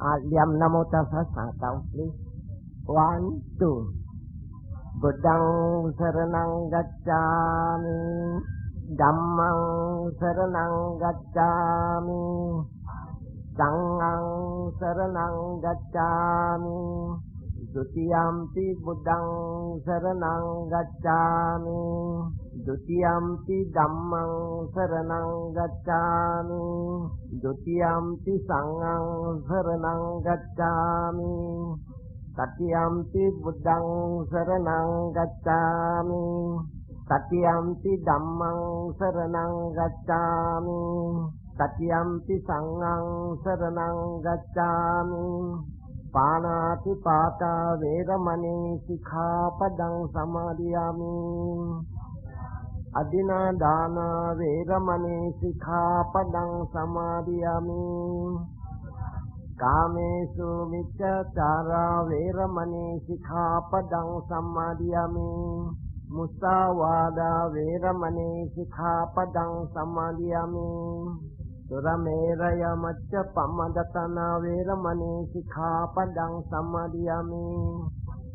啊，念南無塔薩三兜，please。One, two. Buddhaṃ saraṇaṃ gacchāmi, Dhammam saraṇaṃ gacchāmi, Saṅghaṃ saraṇaṃ gacchāmi, Dutiyampi Buddhaṃ saraṇaṃ gacchāmi, Dutiyampi Dhammam saraṇaṃ gacchāmi, Dutiyampi Saṅghaṃ saraṇaṃ gacchāmi, Tatiyampi Buddhaṃ saraṇaṃ gacchāmi, Tatiyampi Dhammam saraṇaṃ gacchāmi, Tatiyampi Saṅghaṃ saraṇaṃ gacchāmi. Pāṇāti pātā veramaṇī sikkhāpadaṃ samādiyāmi. Adinnādānā veramaṇī sikkhāpadaṃ samādiyāmi. Kāmesu micchācārā veramaṇī sikkhāpadaṃ samādiyāmi. Musāvādā veramaṇī sikkhāpadaṃ samādiyāmi. Surameraya majjapamadatthānā veramaṇī sikkhāpadaṃ samādiyāmi.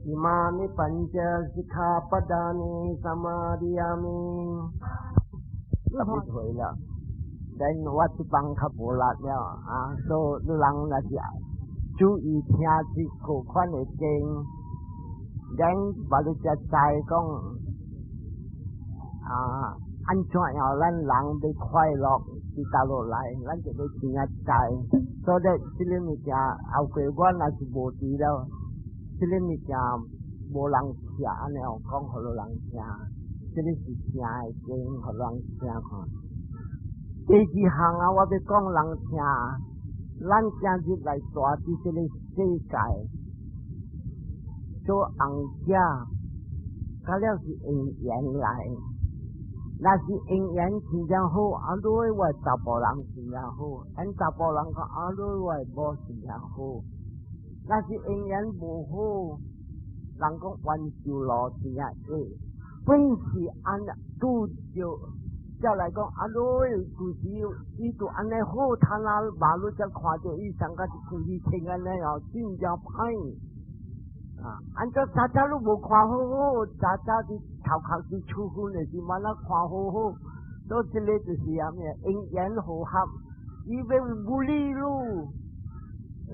Imāni pañca sikkhāpadāni samādiyāmi. 特別會啦，等我這幫較無力了啊，所以你人若是注意聽這個款的經，咱把你才知講啊，按怎樣咱人欲快樂佇佗落來，咱就欲聽知。所以這个物件後過我若是無佇了，這個物件無人聽，按呢講予人聽，這个是聽的經，予人聽看。第二項啊，我欲講人聽，咱今日來蹛佇這个世界做翁囝，甲了是因緣來。若是因緣真正好，啊，你我查埔人真正好，𪜶查埔人講啊，你我某真正好。若是因緣無好，人講冤仇路真正會，本是按拄著，才來講啊，你舊時伊就按呢好，趁啊馬路才看著伊上甲一空氣清按呢哦，真正歹。啊！按怎早早你無看好好，早早佇頭殼佇處分的時，慢慢看好好，所以這个就是啥物因緣和合，伊欲無理你，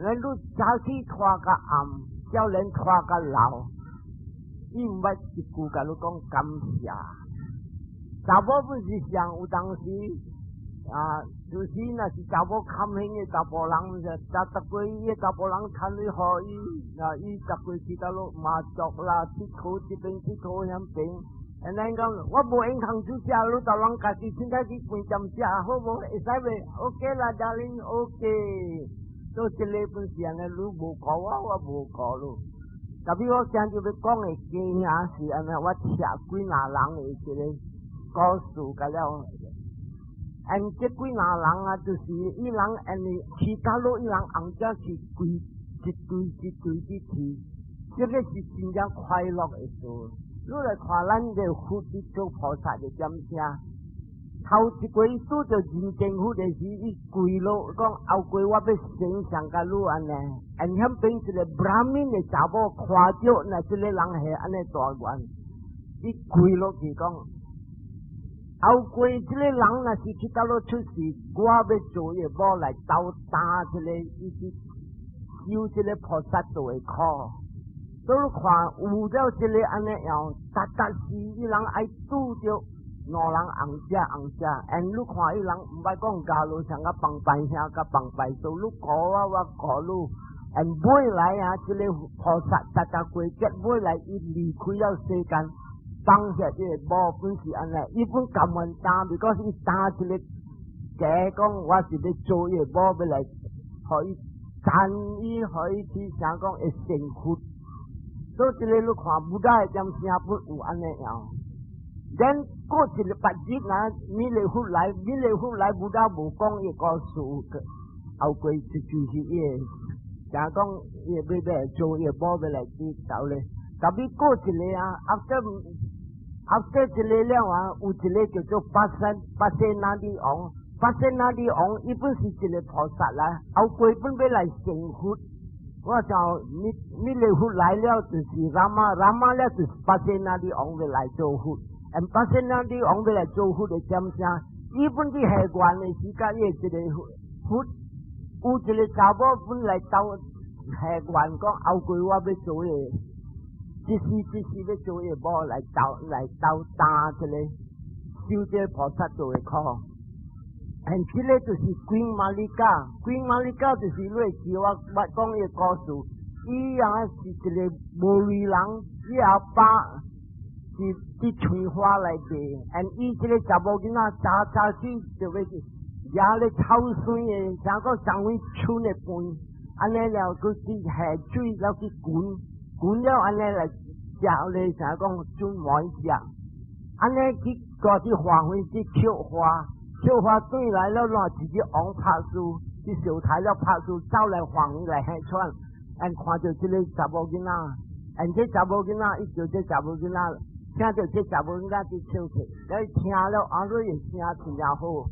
咱你早起拖甲暗，少年拖甲老，伊毋捌一句共你講感謝。查某本是上有當時啊，就是若是查某堪興的查埔人，就逐逐個伊的查埔人趁錢予伊，啊，伊逐個去佗落媽祖啦，𨑨迌這邊𨑨迌遐邊，按呢講我無閒通煮食，你逐人家己凊彩去飯店食好無？會使袂？OK 啦，darling，OK。所以這个本是按呢，你無顧我，我無顧你。特別我今日欲講的經啊，是按呢，我聽幾若人的一个故事，甲了。按這幾若人啊，就是伊人按呢去佗落，伊人翁仔是規一對一對去去，這个是真正快樂的事。你來看咱的佛佇做菩薩的點聲，頭一過伊拄著人間佛的時，伊跪落講後過我欲成像共你按呢，按遐邊一个 Brahmin 的查某看著，若這个人係按呢大願，伊跪落去講。後過這个人若是去佗落出世，我欲做伊某來鬥擔這个伊去修這个菩薩道的苦。所以看有了這个按呢樣，逐逐時伊人愛拄著兩人翁仔翁仔，and 你看伊人毋捌講交路像甲幫拜兄佮幫拜嫂，你顧我，我顧你，and 尾來啊，這个菩薩逐逐過節尾來，伊離開了世間。放下這个某本是按呢，伊本甘願擔，because 伊擔這个假講我是欲做伊某，欲來予伊讚伊，予伊去想講會成佛。所以這个你看，Buddha 的點聲本有按呢樣。咱過一个別日啊，彌勒佛來，彌勒佛來，Buddha 無講伊故事，後過就是伊個，想講伊欲欲做伊某欲來去走咧。特別過一个啊，after 一个了啊，有一个叫做巴山巴塞那里王， Pasenadi 王伊本是一個菩薩啦，後過本欲來成佛。我想彌勒佛來了就是 Rama，Rama 了就是 Pasenadi 王欲來做佛。And Pasenadi 王欲來做佛的點聲，伊本佇下願的時間，伊一個佛有一個查某本來鬥下願講後過我欲做的，這世這世欲做的某來鬥來鬥擔這個受這個菩薩做的苦。And 這個就是 Queen Malika，Queen Malika 就是你會記我捌講伊個故事，伊啊是一個無閒人，伊阿爸是佇催花來賣，and 伊這個查某囡仔早早起就欲去掠咧臭水的，像講送去村的飯，按呢了閣去下水了去滾，滾了按呢來食咧，像講準糜食，按呢去過去花園去抾花。抾花轉來了，亂一隻王拍輸，去燒台了拍輸，走來花園來行串，and 看著這個查某囡仔，and 這查某囡仔，伊叫這查某囡仔，聽著這查某囡仔佇唱曲，了聽了阿瑞的聲真正好，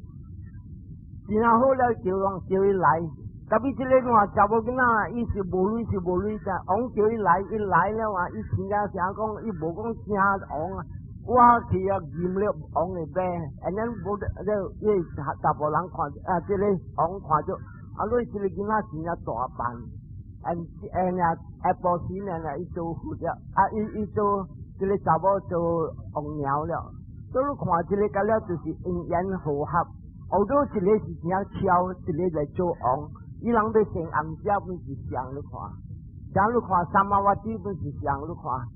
真正好了，叫人叫伊來，特別這個話查某囡仔，伊是無錢是無錢，但王叫伊來，伊來了啊，伊真正啥講，伊無講聲王啊。我去啊，驗了王的馬，and then 無了，伊查埔人看，啊，這個王看著，啊，你這個囡仔真正大範，and and 啊，下晡時呢，伊做佛了，啊，伊伊做這個查某做王娘了，所以你看這個甲了就是因緣和合，後頭一個是真巧，一個來做王，伊人欲成王者本是像你看，像你看 Samavati 本是像你看。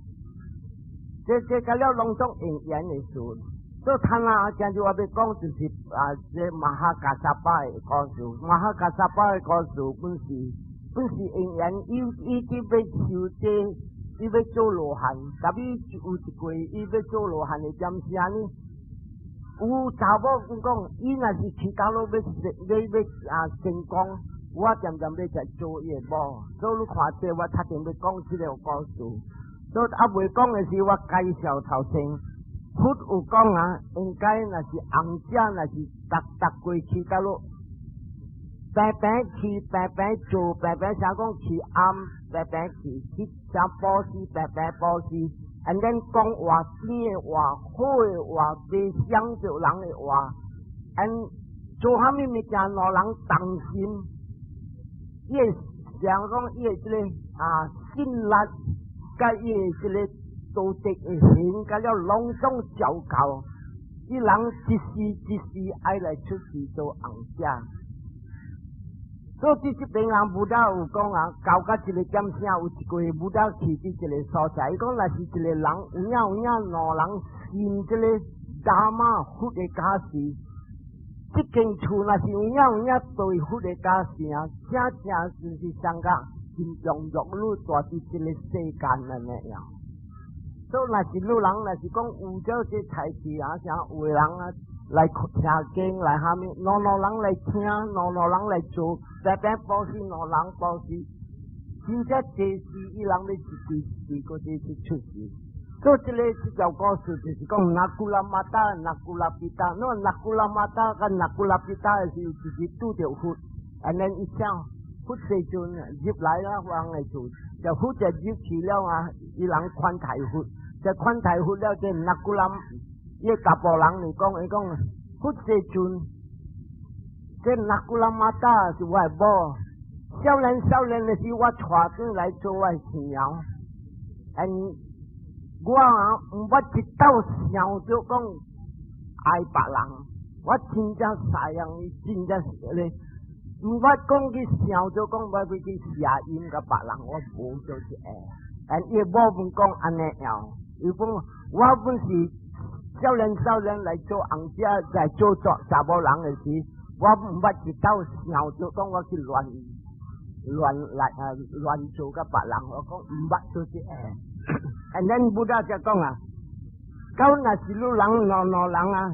這這個了攏總因緣的事，所以他啊，今日我欲講就是啊，這 Mahakassapa 的故事，Mahakassapa 的故事本是因緣，伊伊佇欲修這，伊欲做羅漢，特別有一過伊欲做羅漢的點啥呢？有查某講，伊若是去到落欲欲欲啊成功，我漸漸欲來做伊的某，所以你看這我特定欲講這個故事。所以猶未講的是我介紹頭先，佛有講啊，應該若是紅者，若是逐逐過去到落，平平去，平平做，平平啥講去暗，平平去去啥布施，平平布施，and then 講話甜的話，好的話，袂傷著人的話，and 做蝦米物件，予人動心，伊會想講伊的這個啊信力。佮伊的這個道德的行，佮了攏總照夠，伊人一世一世愛來出世做紅者。所以這邊人 Buddha 有講啊，到甲一個點聲有一個 Buddha 去佇一個所在，伊講若是一個人有影有影兩人信這個 Dhamma 佛的教示，這間厝若是有影有影對佛的教示啊，正正就是上個。真融入你住佇這個世間按呢樣，所以若是你人若是講有咗這菜市啊，啥有的人啊來聽經來蝦米，兩兩人來聽，兩兩人來做，白白布施，兩人布施，真正這是伊人欲一世一世閣這去出世。所以這個這條故事就是講 Nakulamata、Nakulapita，那 Nakulamata 佮 Nakulapita 是就是拄著佛，and then 伊講。佛世尊入來啦，王的厝，就佛就入去了啊！伊人款待佛，就款待佛了，這 Nakulam，伊個查埔人嚟講，伊講佛世尊，這 Nakulamata 是我的某，少年少年的時，我帶轉來做我的親娘，and 我啊，毋捌一道想著講愛別人，我真正赡養伊，真正是咧。毋捌講去想著講我欲去邪淫佮別人，我無做這個。and 伊某本講按呢樣，伊講我本是少年少年來做紅者，來做做查某人的時，我毋捌一道想著講我去亂亂來啊亂做佮別人，我講毋捌做這個。and then Buddha 就講啊，到若是你人兩兩人啊，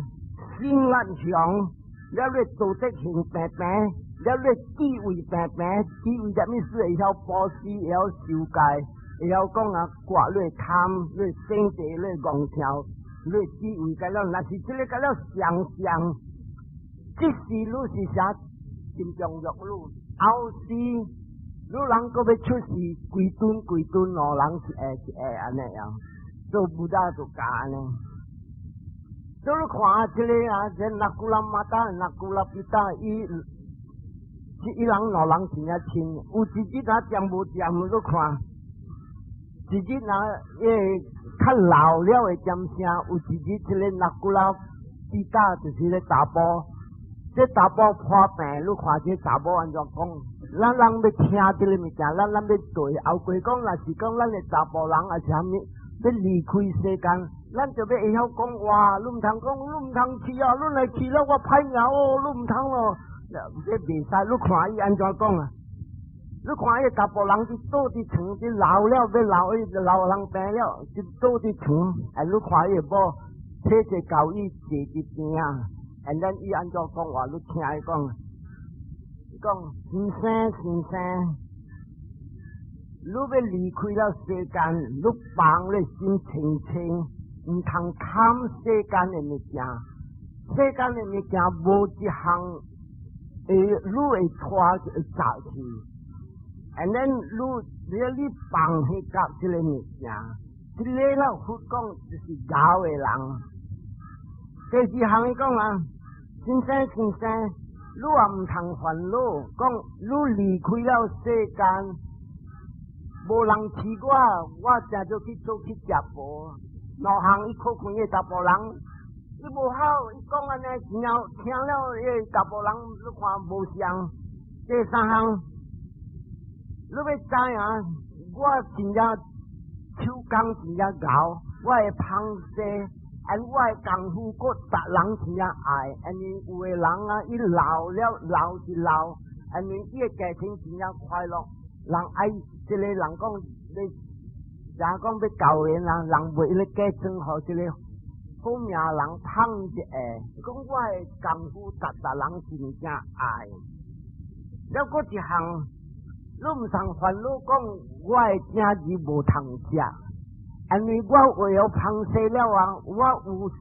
心力強，了你道德行平平。了你智慧平平，智慧啥物事會曉布施，會曉受戒，會曉講啊，割你貪，你省地，你戇跳，你智慧甲了，若是這個甲了相相，這時你是啥真重要你，後世你人閣欲出世，幾頓幾頓兩人一下一下按呢樣，做 Buddha 就教按呢。所以你看這个啊，這 Nakula Mata、Nakula Pita，伊伊人兩人真正親，有一日啊，掂無掂，你看，一日啊，伊較老了的點聲，有一日這个 Nakula Pita 就是个查埔，這查埔破病，你看這查某按怎講？咱人欲聽這个物件，咱咱欲對後過講，若是講咱的查埔人，抑是啥物欲離開世間，咱就欲會曉講話，你毋通講，你毋通去啊！你來去了，我歹命哦，你毋通咯。這袂使，你看伊按怎講啊？你看伊查埔人佇倒佇床，佇老了欲老，伊老人病了，佇倒佇床，哎，你看伊某提一个交椅坐佇邊仔，and then 伊按怎講話？你聽伊講，伊講先生先生，你欲離開了世間，你放你心清清。毋通貪世間的物件，世間的物件無一項會你會帶會走去。And then 你你你放彼個這个物件，這个了佛講就是𠢕的人。第二項伊講啊，先生先生，你也毋通煩惱，講你離開了世間，無人飼我，我誠做去做去食無。兩項伊苦困的查埔人，伊無好，伊講按呢，聽聽了，彼查埔人你看無相。第三項，你欲知影，我真正手工真正𠢕，我會縫紗，and 我的功夫閣逐人真正愛，因為有的人啊，伊老了老是老，因為伊的家庭真正快樂，人愛這个人講你。若講欲教人啊，人袂咧嫁妝予這个好命人捧一下，講我的功夫逐逐人真正愛。了閣一項，你毋通煩惱講我的囝兒無通食，因為我為了縫紗了啊，我有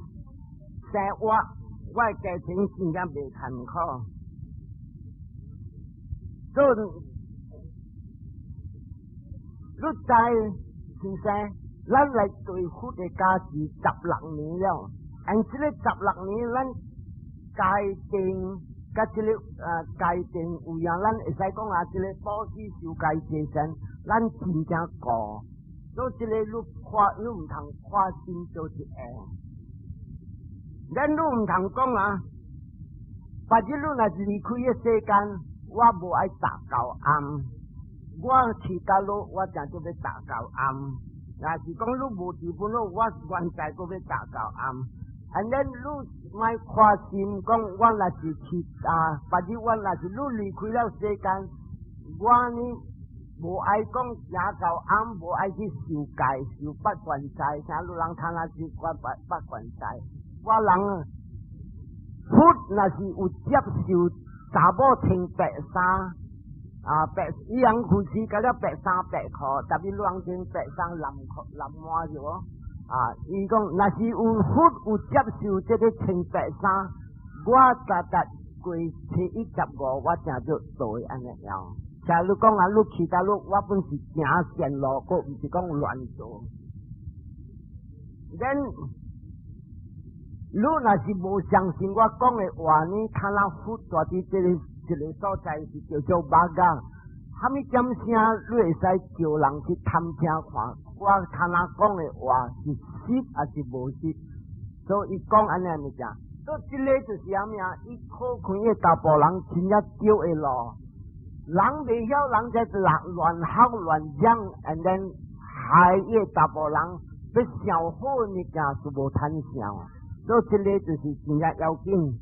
生活，我的家庭真正袂艱苦。所以你知先生，咱來對佛的加持16年了，and 這个十六年，咱戒定，佮這个戒定有影，咱會使講啊，這个布施受戒戒善，咱真正顧，所以這个你看，你毋通看心做一下，咱你毋通講啊，別日你若是離開个世間，我無愛踏到暗。我飼到落，我正做欲踏到暗。若是講你無治本咯，我原在閣欲踏到暗。And then 你莫看心講，我若是飼啊，別日我若是你離開了世間，我呢無愛講行到暗，無愛去受戒受八關齋，啥你人通啊是關八八關齋。我人佛若是有接受查某穿白衫。啊，白伊人夫妻甲了白衫白褲，特別亂穿白衫藍褲藍襪是無？啊，伊講若是有佛有接受這个穿白衫，我逐逐過初一十五，我誠做對按呢樣。假如講啊，你去到你，我本是行善路，閣毋是講亂做。Then 你若是無相信我講的話呢，看咱佛住佇這个。一个所在是叫做 Bhaga，啥物點聲你會使叫人去探聽看，我看咱講的話是實抑是無實？所以伊講按呢物件，所以這个就是啥物啊？伊苦困的查埔人真正對的路，人袂曉人在亂亂學亂講，and then 害伊的查埔人欲想好物件都無通想，所以這个就是真正要緊。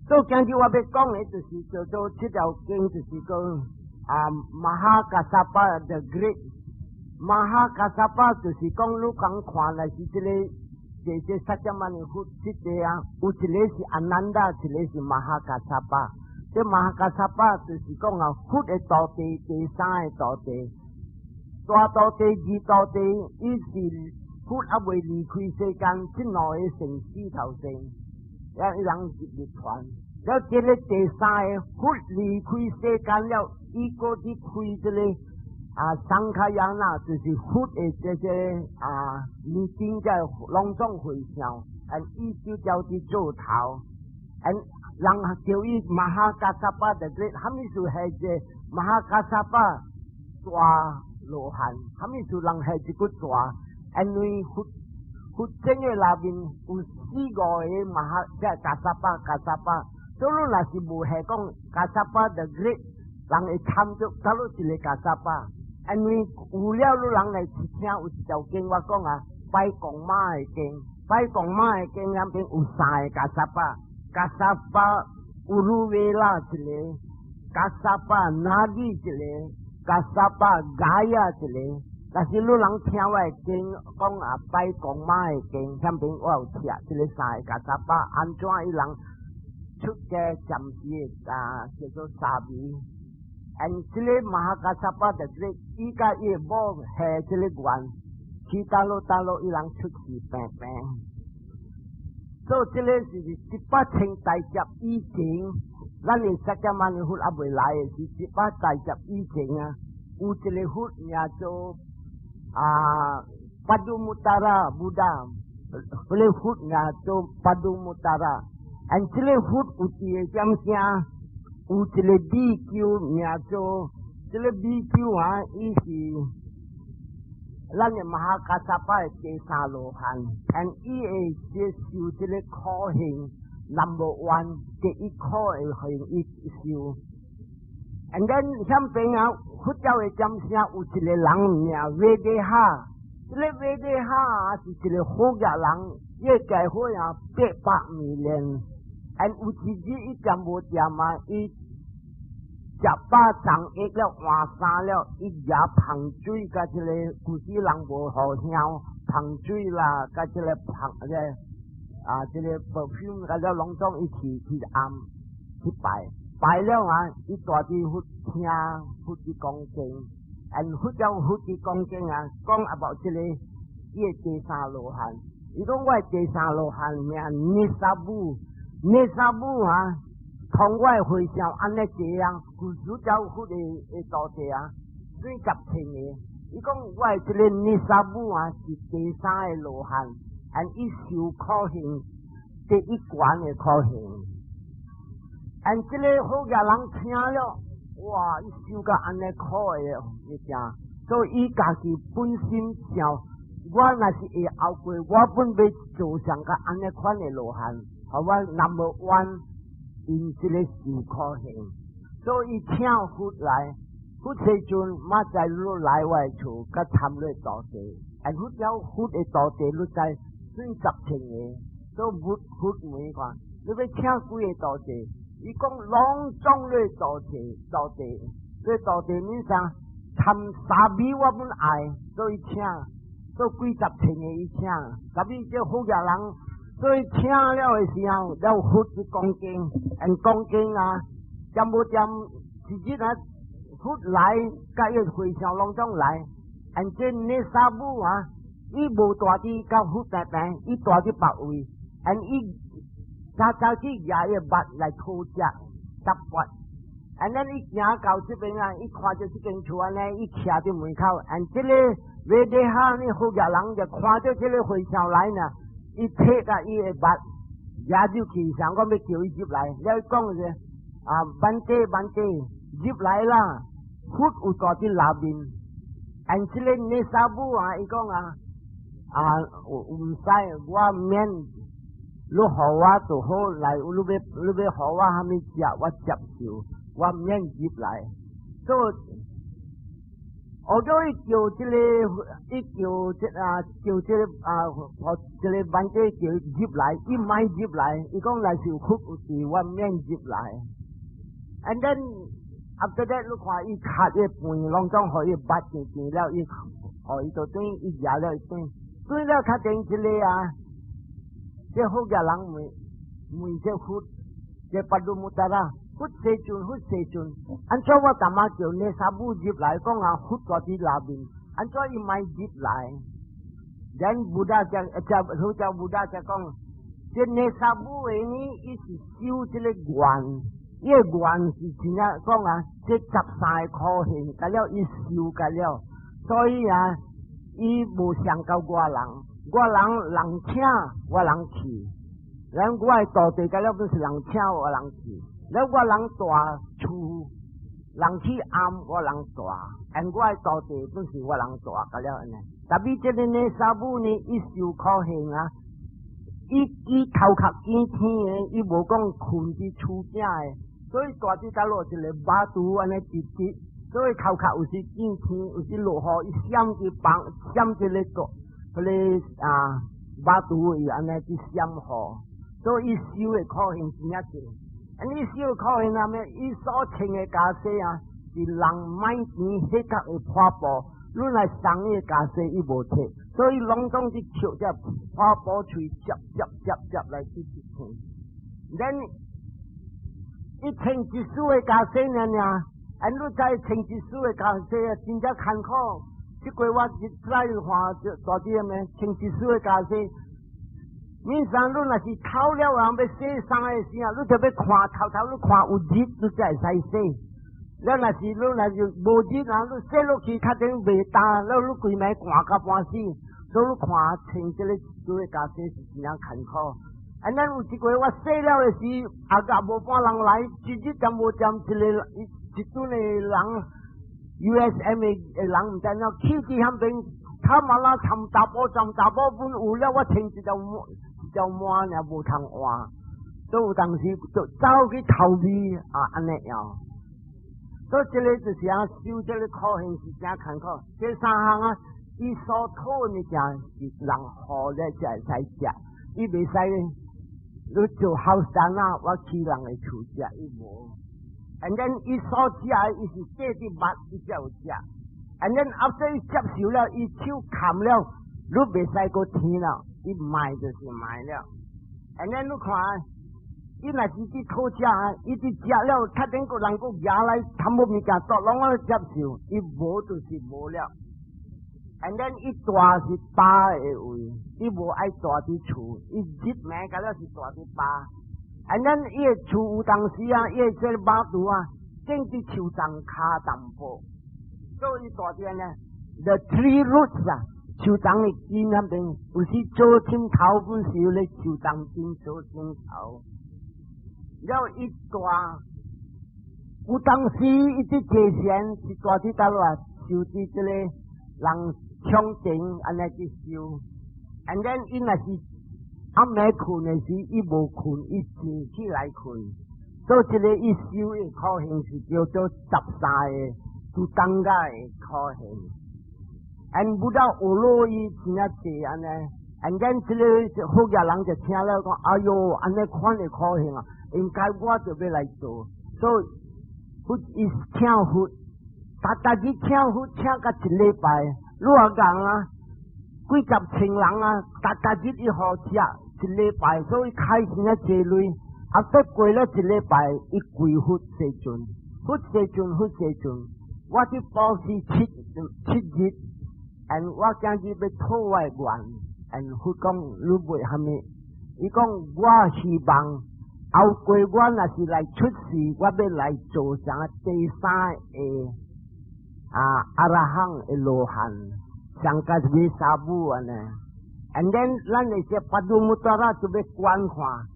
所以今日我欲講的就是叫做這條經，就是講啊，Mahakassapa the Great。Mahakassapa 就是講你講看來是這个這這釋迦牟尼佛這個啊，有一个是 Ananda，一个是 Mahakassapa。這 Mahakassapa 就是講啊，佛的徒弟，第三个徒弟，大徒弟、二徒弟，伊是佛猶未離開世間，這兩个先死頭先，伊人入入傳。了這个第三个佛離開世間了，伊閣去開這个啊 Sangayana，就是佛的這些啊年經在攏總回向，and 伊就叫去做頭，and 人叫伊 Mahakassapa the Great，啥物事係這 Mahakassapa 大羅漢，啥物事人係一個大，因為佛佛經的內面有四個 Maha，即係 Kassapa Kassapa，所以若是無係講 Kassapa the Great，人會參著倒落一個 Kassapa，因為有了你人來聽有一條經我講啊，拜公媽的經，拜公媽的經入邊有三个 Kassapa，Kassapa Uruvela 一个，Kassapa Nadi 一个，Kassapa Gaya 一个。但是你人聽我的經講啊，拜公媽的經，上邊我有寫這个三个 Kassapa，按怎伊人出家暫時的啊，叫做沙彌。and 這个 Mahakassapa 就這个，伊佮伊的某下這个願，去倒落倒落伊人出世平平。所以這个是1百千大劫以前，咱的釋迦牟尼佛猶未來的是100大劫以前啊，有一个佛名做啊 Padumuttara Buddha，彼个佛名做 Padumuttara，and 這个佛有一个點聲，有一个比丘名做，這个比丘啊，伊是咱的 Mahakassapa 的第三羅漢，and 伊會接受這个苦行 number one 第一苦的行伊受。and then 響邊啊，佛教的占聲有一个人名 Vedeha，這个 Vedeha 是一个好額人，伊個結婚啊800年，and 有一日伊恬無恬啊，伊食飽送液了換衫了，伊舉香水佮這个古時人無予香香水啦，佮這个香這个啊這个 perfume 佮了攏總一起去按去拜。拜了啊！伊蹛佇佛聽佛佇講經，and 佛教佛佇講經啊，講 about 這个伊的第三羅漢。伊講我的第三羅漢名 Nisabhu，Nisabhu 啊，同我的回向按呢這樣，古時教佛的的徒弟啊，算10千个。伊講我的這个 Nisabhu 啊，是第三个羅漢，and 伊受苦行第一關的苦行。and 這个好額人聽了，哇！伊受甲按呢苦的物件，所以伊家己本身想，我若是會後過，我本欲做上個按呢款的羅漢，予我 number one in 這个受苦行，所以請佛來，佛世尊明仔載你來我的厝，佮參你徒弟，and 佛了佛的徒弟你知算10千个，所以佛佛問看，你欲請幾个徒弟？伊講攏總你徒弟，徒弟，你徒弟免啥？參沙彌我本愛，所以請，所以幾十千个伊請，特別這好額人，所以請了的時候，了佛去講經，and 講經啊，恬無恬，一日啊，佛來，佮伊和尚攏總來，and 這 Nisabhu 啊，伊無蹛佇佮佛平平，伊蹛佇別位，and 伊早早去舉伊的襪來討食答佛，and then 伊行到這邊啊，伊看著這間厝按呢，伊徛佇門口，and 這个 Vedeha 呢好額人就看著這个和尚來呢，伊提共伊的襪舉入去，想講欲叫伊入來，了講是啊，Bhante Bhante 入來啦，佛有蹛佇內面，and 這个 Nisabhu 啊，伊講啊啊，毋使我免。你予我就好來，你欲你欲予我啥物食，我接受，我免入來。所以，我叫伊叫這个，伊叫這啊，叫這个啊，予這个 Bhante 叫伊入來，伊莫入來，伊講若是佛有佇，我免入來。And then after that，你看伊擦伊飯，攏總予伊捌淨淨了，伊予伊就轉，伊食了伊轉，轉了較定一個啊。這好額人問問這佛，這 Padumuttara，佛世尊，佛世尊，按怎我淡仔叫 Nisabhu 入來講啊，佛蹛佇內面，按怎伊莫入來？Then Buddha 就就好似 Buddha 就講，這聶薩母的呢，伊是修這個願，伊個願是真正講啊，這13個苦行，甲了伊修甲了，所以啊，伊無像到外人，外人人請我人去，然後我的徒弟甲了不是人請我人去，了我人蹛厝，人去暗我人蹛，and 我的徒弟不是我人蹛甲了按呢。Tapi 這個聶薩母呢，伊受苦行啊，伊伊頭殼見天的，伊無講睏佇厝頂的，所以蹛佇倒落一個馬肚按呢直直，所以頭殼有時見天，有時落雨，伊閃佇房閃這個大，彼個啊馬肚伊按呢去閃雨，所以伊受的苦行真正濟。啊，你受苦行啊咩？伊所穿的袈裟啊，是人買錢彼角的破布，你來送伊的袈裟，伊無摕，所以攏總去抾這破布喙接接接接來去去穿。咱伊穿一束的袈裟爾爾，啊，你知穿一束的袈裟啊，真正艱苦。這過我一再看就大啲咩，穿一束的袈裟。免啥，你若是透了人欲洗衫的時啊，你就欲看頭頭，你看有熱，你才會使洗。了若是你若是無熱啊，你洗落去較頂袂焦，了你規暝寒甲半死。所以你看穿這個這個袈裟是真正艱苦。啊，咱有一過我洗了的時，阿甲無半人來，一日都無踮一個一一陣的人，USM 的人毋知影去佇遐邊，他媽啦參查埔參查某本有了，我穿一條一條毛爾無通換，所以有當時就走去逃避啊，按呢樣。所以這個就是啊，修這個苦行是真艱苦。這三項啊，伊所討的物件是人予咧才會使食，伊袂使你做後生啊，我去人的厝食，伊無。And then 伊所食的，伊是踮佇肉，伊才有食。And then after 伊接受了，伊手砍了，你袂使閣添了，伊賣就是賣了。And then 你看，伊若是去討食，伊佇食了，較頂個人閣舉來淡薄物件，都攏愛接受，伊無就是無了。And then 伊蹛是飽的位，伊無愛蹛佇厝，伊入暝甲了是蹛佇飽。And then 伊的厝有當時啊，伊的這個馬肚啊，建佇樹叢跤淡薄，所以蹛佇呢，the tree roots 啊，樹叢的根那邊，有時做枕頭本是有咧樹叢根做枕頭。了伊蹛，有當時伊佇坐禪是蹛佇佗落啊，受佇這個人窗頂按呢去修。And then 伊若是暗暝睏的時，伊無睏，伊站起來睏。所以這個伊修的苦行是叫做13個都當家的苦行。And Buddha 學落伊真正濟按呢，and then 這個好額人就聽了講，哎喲，按呢款的苦行啊，應該我就欲來做。所以佛伊請佛，逐逐日請佛請甲一禮拜，你話講啊，幾十千人啊，逐逐日伊予食一禮拜，所以開真正濟鐳。啊，得過了一禮拜，伊跪佛世尊，佛世尊，佛世尊，我去布施七七日，and 我今日欲討我的願，and 佛講你欲蝦米？伊講我希望後過我若是來出世，我欲來做啥第三個啊阿羅漢的羅漢，像甲彌沙母按呢。And then 咱的這巴度木多拉就欲觀看，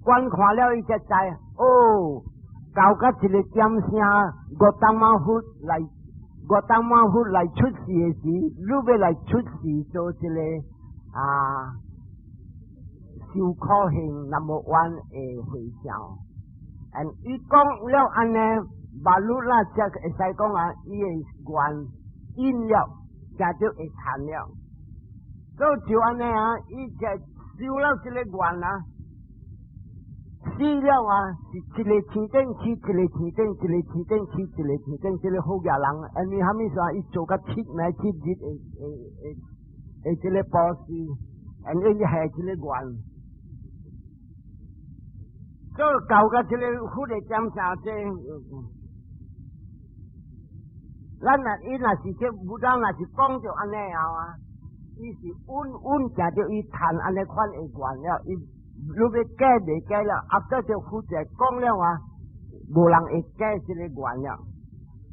觀看了伊才知，哦，到甲一個點聲，高達摩佛來，高達摩佛來出世的時，你欲來出世做這個啊受苦行 number one 的回向。And 伊講了按呢，馬路啦才會使講啊，伊的願應了，才就會成了。所以就按呢啊，伊就修了這個願啊，死了啊，是一個天頂去一個天頂，一個天頂去一個天頂，這個好額人，因為蝦米說，伊做甲七暝七日的的的的這個布施，因為伊下這個願，所以到甲這個佛的點啥這。咱若伊若是這 Buddha 若是講著按呢樣啊，伊是穩穩行著伊談按呢款的願了，伊你欲改袂改了，後就負責講了啊，無人會改這個願了。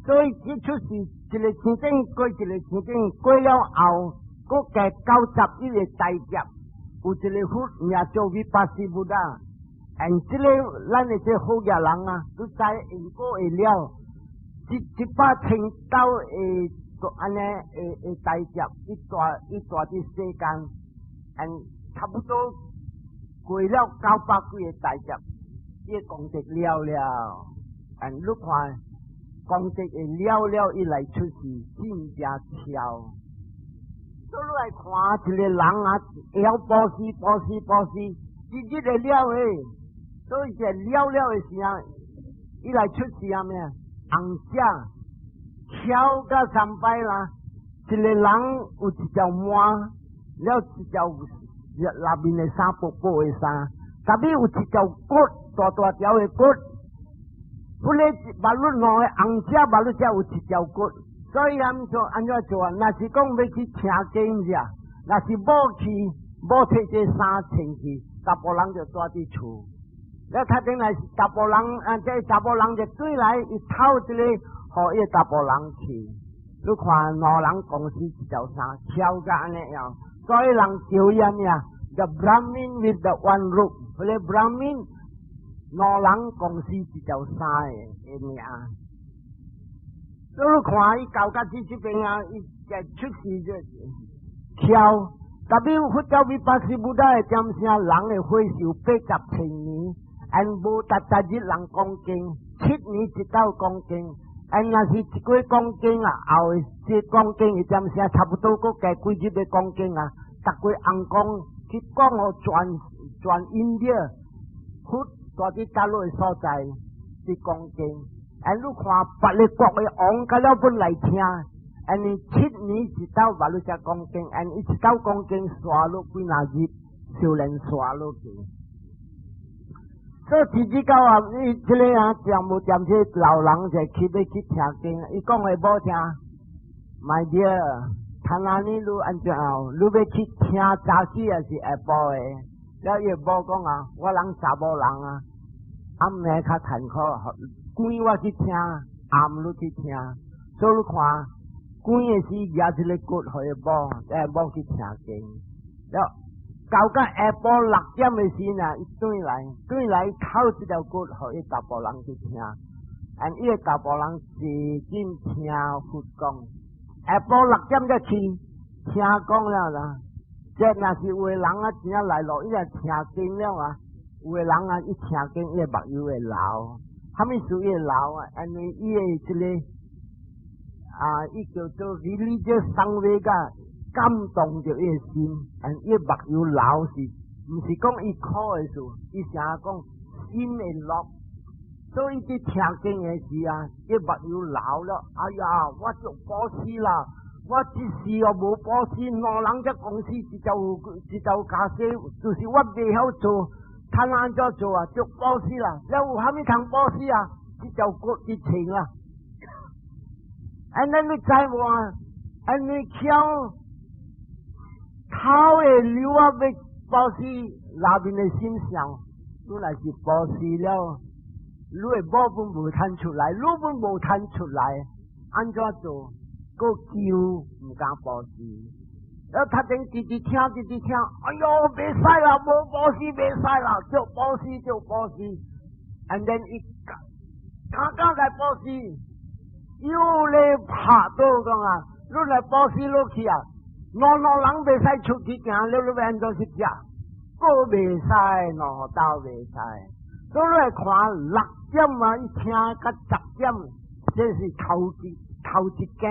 所以這出是一個天頂過一個天頂過了後，閣加91個大劫，有一個佛名做 Vipassi Buddha。and 這個咱的這好額人啊，都知因果會了，一百千九個按呢會大劫，伊住佇世間，and 差不多過了900幾個大劫，伊功德了了，and 你看功德會了了，伊來出世真正巧。所以你來看一個人啊，會曉布施、布施、布施，一日會了的。所以這了了的時候，伊來出世啊咩？紅者巧甲三擺啦，一個人有一條毛，了一條內面的衫薄薄的衫，特別有一條骨，大大條的骨。本來馬路兩個紅者馬路才有一條骨，所以按怎按怎做啊？若是講欲去聽經者，若是某去某提這衫穿去，查埔人就住佇厝。了頭頂來查埔人啊，這查埔人就轉來，伊偷一个，予伊查埔人去。你看兩人共施一條衫，巧甲按呢樣，所以人叫伊啥物啊？The Brahmin with the one robe，彼个 Brahmin 兩人共施一條衫的名。所以你看伊到甲這邊啊，伊就出世就巧，特別佛教 Vipassi Buddha 的點聲人的歲壽80千年。and 無逐逐日人講經，7年一擺講經，and 若是一過講經啊，後這講經一點聲差不多閣加幾日的講經啊，逐個尪公去講予全全印度，佛住佇大陸的所在去講經，and 你看別个國的王甲了本來聽，and 7年一擺嘛你才講經，and 伊一擺講經刷落幾若日，少年刷落去。所以直至到啊，伊這個啊，掂無掂這老人就去欲去聽經，伊講予某聽，My dear，唐阿尼你按怎樣？你欲去聽早起抑是下晡的？了伊某講啊，我人查某人啊，暗暝較艱苦，光我去聽，暗你去聽，所以你看，光的時舉一个骨予伊某，某去聽經，了。到到下晡6點的時呢，伊轉來，轉來偷這條骨，予伊查埔人去聽，and 伊个查埔人坐緊聽佛講，下晡六點才去聽講了啦。這若是有的人啊，真正來落，伊若聽經了啊，有的人啊，一聽經，伊个目睭會流，啥物事伊會流啊？因為伊的這个啊，伊叫做 religious samvega 感動著伊的心，and 伊目睭流是，毋是講伊苦的事，伊成日講心會樂。所以佇聽經的時啊，伊目睭流了，哎呀，我做布施啦，我這世又無布施，兩人才共施一條一條袈裟，就是我袂曉做，他按怎做啊？做布施啦，了有啥物通布施啊？這條骨一穿啊，and then 你知無啊？and 你巧。頭會流啊，欲布施內面的心想，你若是布施了，你的某本無趁出來，你本無趁出來，按怎做？閣求毋敢布施。了頭前直直聽，直直聽，哎喲，袂使啦，無布施袂使啦，著布施著布施。and then 伊剛剛來布施，又來拍倒講啊，你來布施落去啊！兩兩人袂使出去行，你欲按怎去食？閣袂使，兩兜袂使。所以你來看六點啊，伊聽到10點，這是頭一更。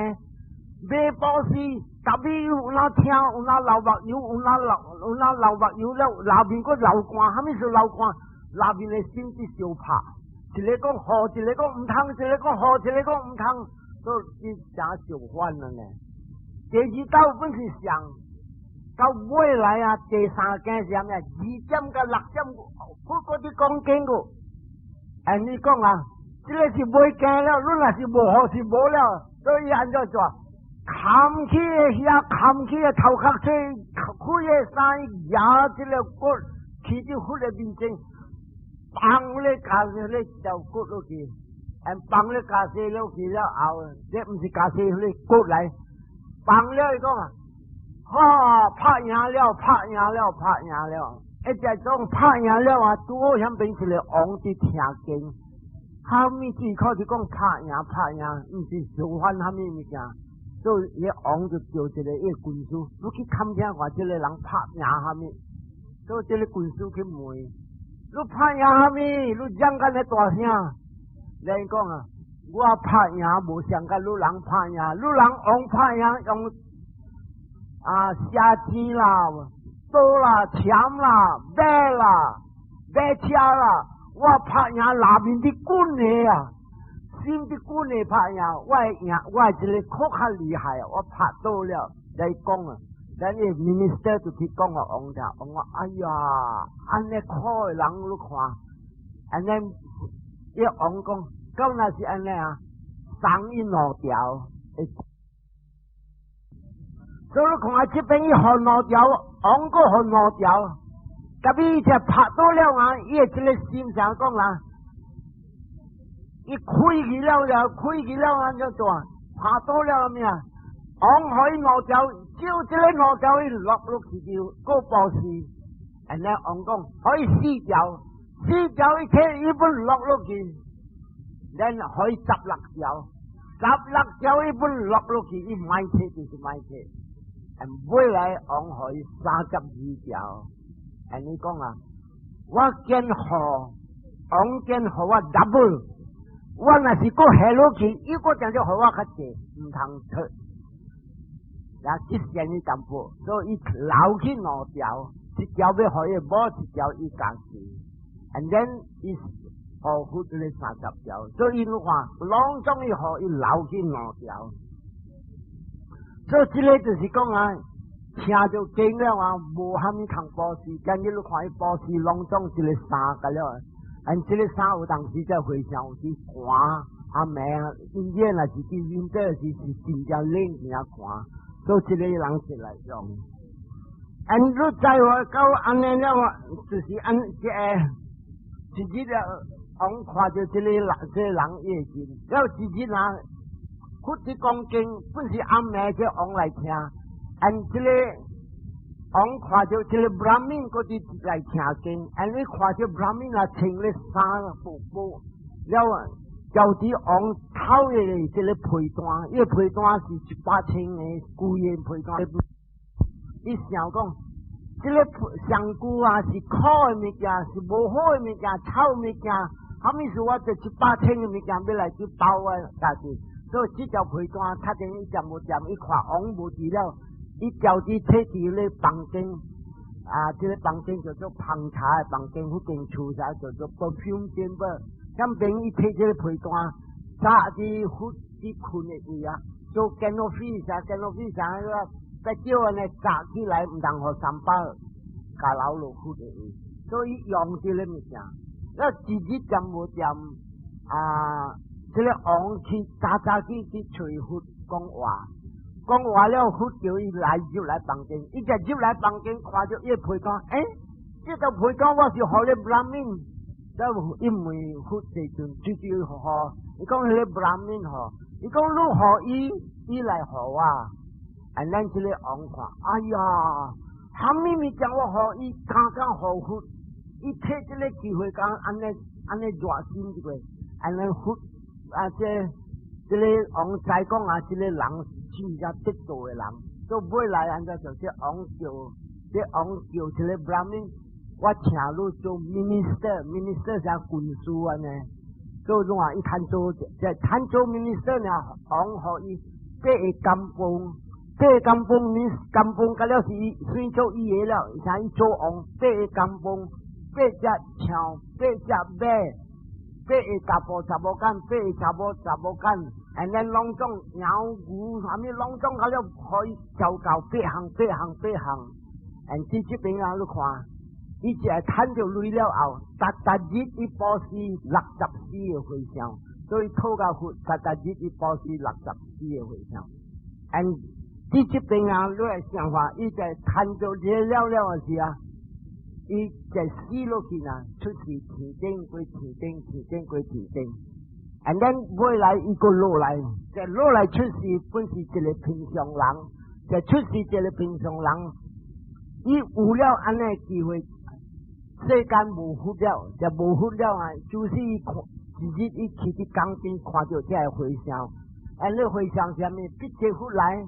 欲布施，特別有哪聽，有哪流目睭，有哪流目睭了，內面閣流汗，啥物是流汗？內面的心佇相拍，一個講好，一個講毋通，一個講好，一個講毋通，所以誠相反了呢。第二道本是上，到尾來啊，第三更是啥物啊？2點到6點，佛閣佇講經個。哎，你講啊，這个是袂驚了，你若是無好是無了，所以按怎做？扛起的遐，扛起的頭殼出，開個衫，舉這个骨去企佇佛的面前，放咧袈裟咧條骨落去，放咧袈裟落去了後，這毋是袈裟咧骨來，放了伊講啊，哈，拍贏了，拍贏了，拍贏了，一隻種拍贏了啊，拄好響邊一個王佇聽經，後面只靠就講拍贏拍贏，毋是相反蝦米物件。所以伊王就叫一個伊軍師，你去勘聽看，這個人拍贏蝦米？所以這個軍師去問，你拍贏蝦米？你講甲呢大聲，來講啊，我拍贏無相佮你人拍贏，你人王拍贏用啊寫錢啦、刀啦、槍啦、馬啦、馬車啦，我拍贏內面啲軍的啊！心啲軍的拍贏，我贏，我這個較較厲害啊！我拍倒了來講啊，咱個 minister 就去講予王聽，王講哎呀，按呢苦的人你看，按呢伊王講，到若是按呢啊，送伊兩條。所以你看啊，這邊伊予兩條，王閣予兩條，特別伊只拍倒了啊，伊的這個心想講啦。伊開去了了，開去了按怎做？拍倒了咩啊？王予伊兩條，照這個兩條伊落落去就閣布施。按呢王講予伊四條，四條伊摕伊本落落去，然予伊16條，十六條伊本落落去，伊莫摕就是莫摕。尾來王予伊32條，按呢講啊，我見予王見予我 double。我若是閣下落去，伊閣定著予我較濟，毋通出。然後這線伊淡薄，所以伊留去兩條，一條欲予伊某，一條伊家己。And then 伊予佛這個30條，所以你看，攏總伊予伊留去兩條。所以這個就是講啊，聽著經了啊，無蝦米通布施，今日你看伊布施攏總一個衫個了。按這個衫有當時在和尚有啲寒，暗暝陰天若是佇 winter 時是真正冷真正寒，所以這個人是來用。按你知話到按呢了，就是按這個一日了，王看著這個人，這個人伊會真，了一日啊，佛佇講經，本是暗暝這王來聽，按這個。王看著這個 Brahmin 閣佇來聽經，按伊看著 Brahmin 啊穿咧衫薄薄，了交佇王偷的這個被單，伊個被單是100千個貴的被單。伊想講，這個上舊啊是苦的物件，是無好的物件，臭物件，啥物事我就100千的物件欲來去包我家己，所以這條被單，確定伊掂無掂，伊看王無佇了。伊調佇摕佇咧房間，啊，這個房間叫做芳茶的房間，彼間厝啥叫做 perfume chamber。咁邊伊摕這個被單，紮佇佛佇睏的位啊，做 canopy 啥 canopy 啥個，再叫按呢紮起來，毋通予三寶共流落佛的位，所以用這個物件。那一日掂無掂啊？這個王去早早去去揣佛講話。講話了，佛叫伊來入來房間，伊就入來房間，看著伊個被單，欸，這個被單我是予咧 Brahmin，就因為佛世尊直接予，伊講彼個 Brahmin 予，伊講你予伊，伊來予我，啊，咱這個王看，哎呀，蝦米物件我予伊，敢敢予佛，伊摕這個機會講按呢按呢熱心一個，按呢佛啊這這個王知講啊，這個人真正得道的人，做尾來按怎就這王叫，這王叫這個 Brahmin，我請你做 minister，minister 是軍師按呢，做怎啊？伊趁做，這趁做 minister 呢，王予伊八個甘榜，八個甘榜，你甘榜甲了是伊算做伊的了，像伊做王，八個甘榜，八隻象，八隻馬，八個查埔查某囝，八個查某查某囝。and then 攏總鳥牛啥物攏總甲了可以交夠八項八項八項，and 佇這邊啊你看，伊只係趁著鐳了後，逐逐日伊布施64個回向，所以討到佛，逐逐日伊布施六十四個回向。and 佇這邊啊，你來想法，伊在趁著這了了的時啊，伊就死落去呢，出世天頂過天頂，天頂過天頂。And then 尾來伊閣落來，就落來出世本是一個平常人，就出世一個平常人，伊有了按呢機會，世間無佛了，就無佛了啊！就是伊看，一日伊去佇江邊看著這个和尚，按呢和尚啥物？筆者佛來，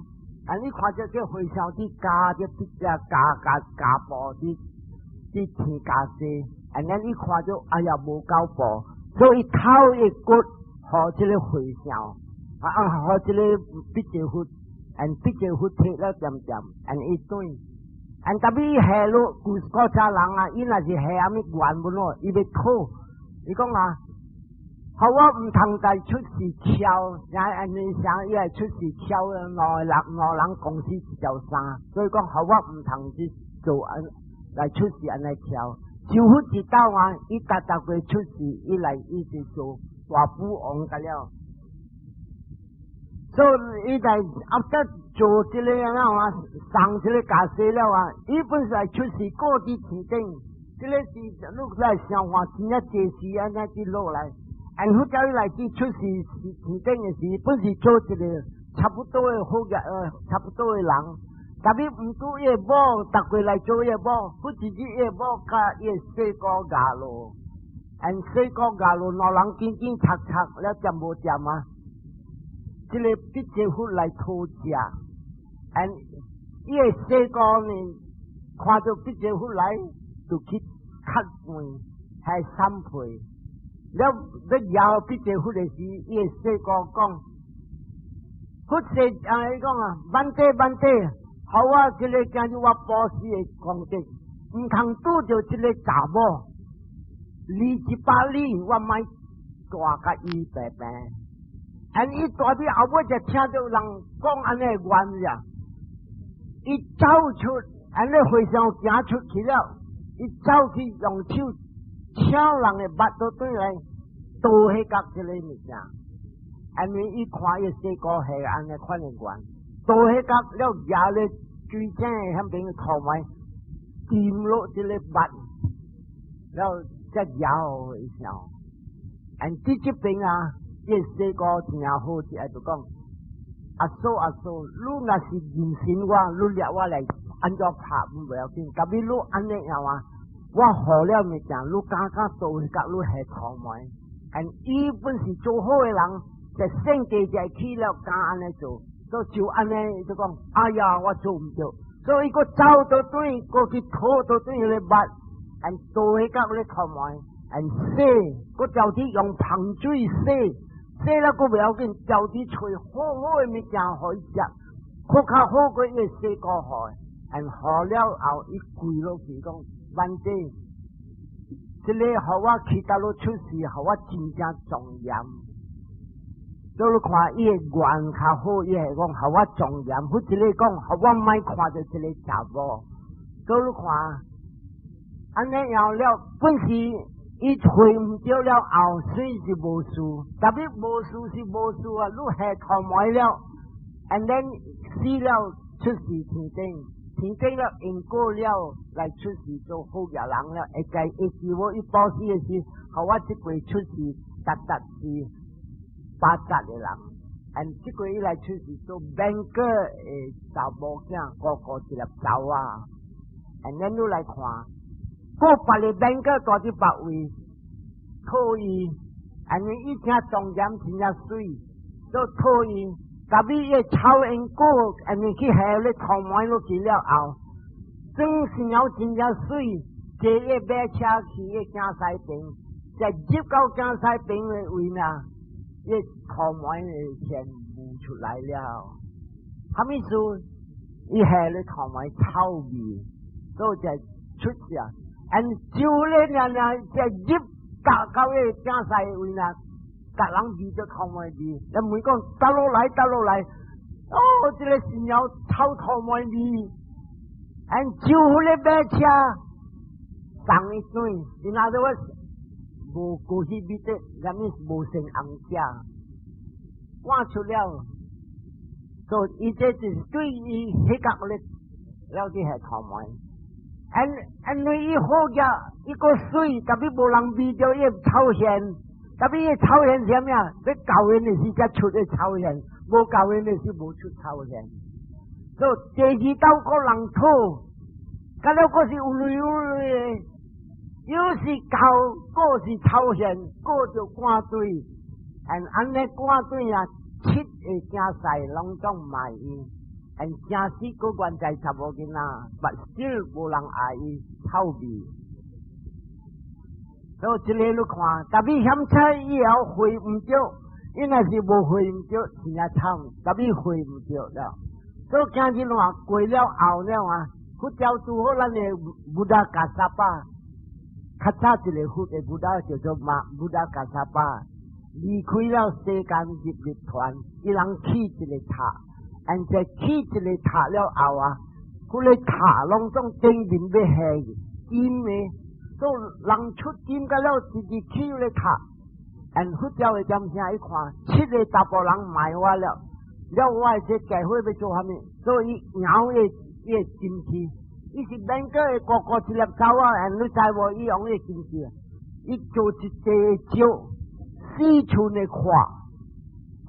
按你看著這和尚佇駕著筆者駕駕駕步佇佇天駕勢，按呢伊看著哎呀無夠步，所以偷伊骨予這個和尚，啊啊，予這個筆者佛，按筆者佛提了漸漸，按伊轉。按特別下落古古早人啊，伊若是下啥物願無咯，伊欲討，伊講啊，予我毋通再出世撨，也按呢想伊會出世撨兩個人兩個人公司一條衫，所以講予我毋通去做按來出世按呢撨。就佛一道啊，伊逐逐個出世，伊來伊是做大富翁個了。所以伊在 after 做這個樣啊，上這個駕駛了啊，伊本是來出世過佇天頂，這個是你來想看，真正這時按呢佇落來，按佛教伊來佇出世天頂的時，本是做一個差不多的好嘅，差不多的人，特別毋拄伊的某，逐個來做伊的某，佛一日伊的某佮伊的細哥嫁落，按細哥嫁落，兩人緊緊插插了，掂無掂啊？這個筆者佛來討食，按伊的細哥呢，看著筆者佛來，就去磕飯，還三皮。了欲枵筆者佛的時，伊的細哥講：佛說啊，伊講啊，Bhante Bhante，予我這個今日我布施的功德，毋通拄著這個查某，離100里，我莫蹛共伊平平。按伊蹛佇後尾就聽著人講按呢願呀，伊走出，按呢和尚行出去了，伊走去用手搶人的腹肚轉來，倒彼角這個物件。因為伊看伊細哥係按呢款的願，倒彼角了舉咧水井的彼邊塗糜，沉落這個肉，了才搖一下。按佇這邊啊，伊細哥真正好，就愛就講：阿嫂阿嫂，你若是認信我，你掠我來按怎拍毋要緊，特別你按呢樣啊，我予了物件，你敢敢倒彼角你下塗糜？按伊本是做好的人，就性格就起了敢按呢做，所以就按呢就講：哎呀，我做毋著，所以伊閣走倒轉，閣去討倒轉彼個肉，按倒彼角咧塗糜，按洗，閣調去用芳水洗。洗了閣袂要緊，調去揣好好的物件予伊食，閣較好過伊個細哥予，按予了後，伊跪落去講：Bhante，這個予我去佗落出世，予我真正莊嚴。所以你看伊的願較好，伊會講予我莊嚴，或者你講予我莫看著這個查某。所以你看，按呢樣了，本是伊揣毋著了後，雖是無事，特別無事是無事啊！你下塗糜了，and then 死了出世天頂，天頂了因果了來出世做好額人了，會記會記我伊布施的時，予我這過出世達達是八達的人，and 這過伊來出世做 banker 的查某囝，個個一粒查某仔，and then 你來看，閣別个 banker 蹛佇別位，討伊，因為伊聽莊嚴真正媠，所以討伊。特別伊臭因果，因為去下咧塗糜落去了後，裝新娘真正媠，坐伊馬車去伊行西邊，在入到行西邊的位呢，伊塗糜的錢冒出來了。啥物事？伊下咧塗糜臭味，所以就出事啊！按就咧爾爾，在入到到彼個正西位呢，逐人聞著塗糜味，伊問講佗落來，佗落來，哦，這個新娘臭塗糜味，按就咧馬車送伊轉，伊若說無過去味的，啥物無生紅者，趕出了，所以伊這就是對伊彼角咧了去下塗糜。因為伊好額伊閣媠，tapi 無人聞著伊臭現，tapi 伊臭現啥物啊？欲交緣的時才出的臭現，無交緣的時無出臭現。所以第二道閣人討，佮了閣是有類有類的，又是厚，閣是臭現，閣著趕對，按呢趕對啊，七个囝婿攏總罵伊。and 正死閣怨在查某囡仔，but still 無人愛伊臭味。所以這個你看，tapi 嫌彩以後回毋著，伊若是無回毋著，真正慘。tapi 回毋著了。所以今日話過了後了啊，佛教拄好咱的 Buddha Kassapa，較早一个佛的 Buddha 叫做馬 Buddha Kassapa，離開了世間入涅槃，伊人起一个塔。and 在起一个塔了後啊，彼個塔攏總頂面欲下金的，所以人出金個了，直直起個塔。and 佛教的點聲一看，七个查埔人賣我了，了我的這計劃欲做啥物？所以伊咬伊伊金器，伊是免個個個一粒走啊，and 你知無？伊用伊金器，伊做一塊石4寸的寬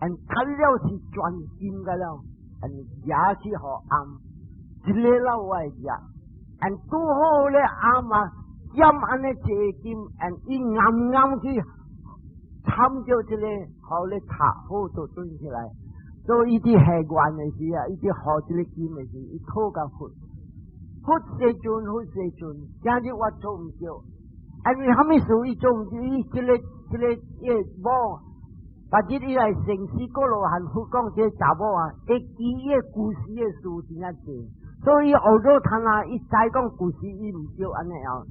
，and 睇了是全金個了。也去予尪，一个老我會食，and 拄好咧尪啊，點按呢一个金，and 伊暗暗去參著這个，予咧塔好就轉起來。所以伊佇下願的時啊，伊佇予這个金的時，伊討共佛，佛世尊，佛世尊，今日我做毋著，因為啥物事伊做毋著？伊這个這个伊某。別日伊來成死過羅漢，佛講這查某啊，會記伊個舊時的事真正濟，所以學咗他啊，伊知講舊時伊毋著按呢樣，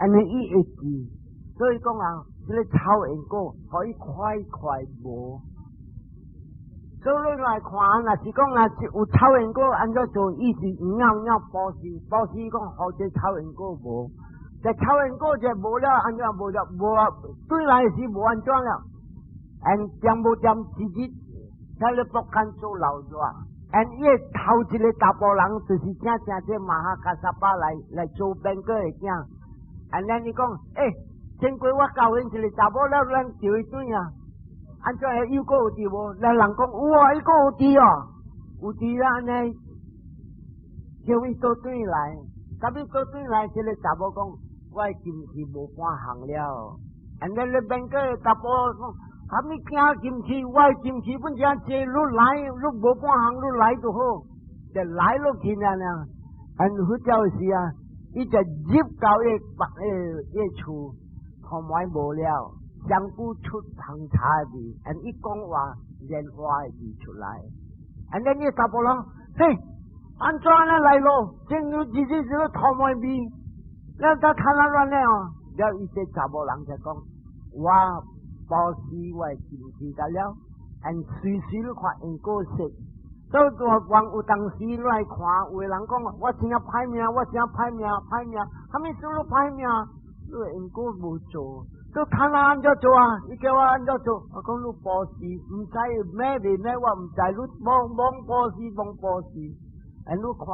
按呢伊會記，所以講啊，這个臭緣果可以快快無。所以你來看，若是講啊，有臭緣果按怎做？伊是有影有影布施，布施講予這臭緣果無，這臭緣果就無了，按怎無了？無啊，對來是無按怎了。and 點無點自己在咧北間做老熱，and 伊頭一个查埔人就是正正這 Mahakassapa 來來做變過的囝，and 咱伊講，欸，先過我教𪜶一个查某了，咱叫伊轉啊，按怎會又閣有佇無？咱人講有啊，伊閣有佇哦，有佇啦，按呢叫伊倒轉來，tapi 倒轉來，這个查某講，我的金器無半項了，and 咱咧變過的查埔講。啥物驚金器？我的金器本正濟，你來，你無半項，你來就好，就來落去爾爾。and 佛教是啊，伊就入到伊別个伊厝，頭毛無了，香菇出紅茶的味，and 伊講話蓮花的味出來。and 咱伊查埔人，嘿，按怎按呢來咯？真有直接是頭毛味，咱才看啊亂了哦。了伊這查某人就講，我布施我的金器得了，and 隨時你看緣果色。所以我有當時你來看，有的人講我真正歹命，我真歹命，歹命，啥物事都歹命，你緣果無做，都看啊按怎做啊？伊叫我按怎做？我講你布施，毋知咩未咩，我毋知，你罔罔布施，罔布施，and 你看，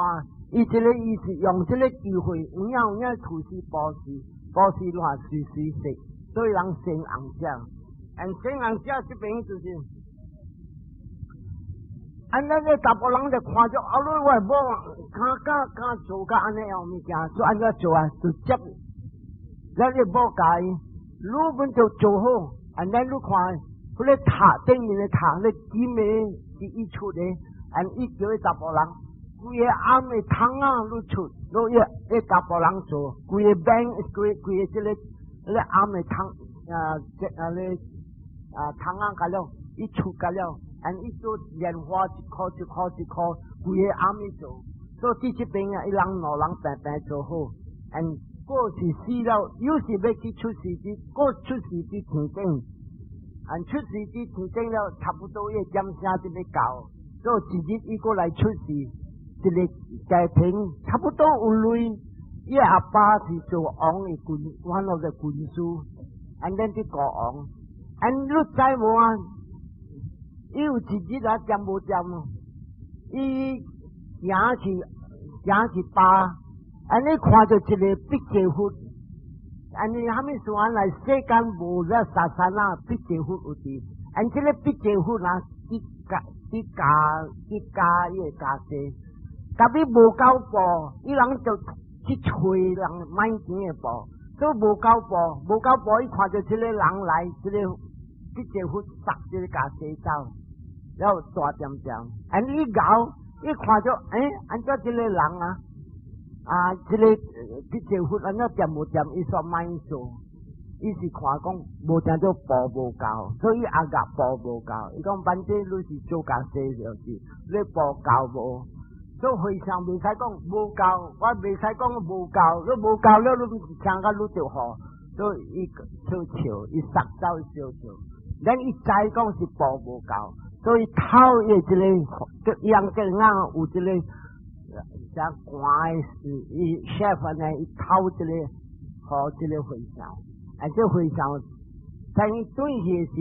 伊這个伊是用這个機會，有影有影廚師布施，布施你看隨隨食，所以人先紅者。and 先紅者這邊就是，按呢個查埔人就看著，啊！你我某敢敢敢做甲按呢樣物件，做按怎做啊？就接，咱個某教伊，你本就做好，按呢你看，彼个塔頂面的塔，那金的是伊出的，and 伊叫彼查埔人，規個暗的窗仔你出，你伊伊查埔人做，規个邊規規个這个這个暗的窗啊，這啊咧啊窗仔甲了，伊出甲了。and 伊做蓮花一箍一箍一箍，規个暗伊做，所以這邊啊，一人兩人平平做好，and 閣是死了，有時欲去出世佇，閣出世佇天頂，and 出世佇天頂了，差不多伊點聲就欲到，所以一日伊閣來出世，一个家庭差不多有類，伊阿爸是做王的軍，one of the 軍師，and then 佇國王，and 你知無啊？伊有一日啊，點無點？伊行去行去巴，按呢看著一个筆濟佛，按呢蝦米事按來世間無了 sasana 筆濟佛有佇，按這個筆濟佛啊，佇教佇教佇教伊个家己，特別無夠布，伊人就去揣人買錢的布，所以無夠布，無夠布，伊看著這個人來，這個筆濟佛殺這個家己走，了後大點點，按伊𠢕，伊看著，欸，按怎這個人啊？啊，這個筆濟佛按怎掂無掂，伊煞莫做，伊是看講無聽做布無夠，所以阿夾布無夠。伊講反正你是做家私就是，你布夠無？所以和尚袂使講無夠，我袂使講無夠，你無夠了，你聽甲你就好。所以伊笑笑，伊殺走笑笑。咱伊知講是布無夠，所以偷伊這個，楊個眼有這個。像寒的伊 chef 呢，伊偷這個，予這個和尚，啊，這和尚當伊轉去時，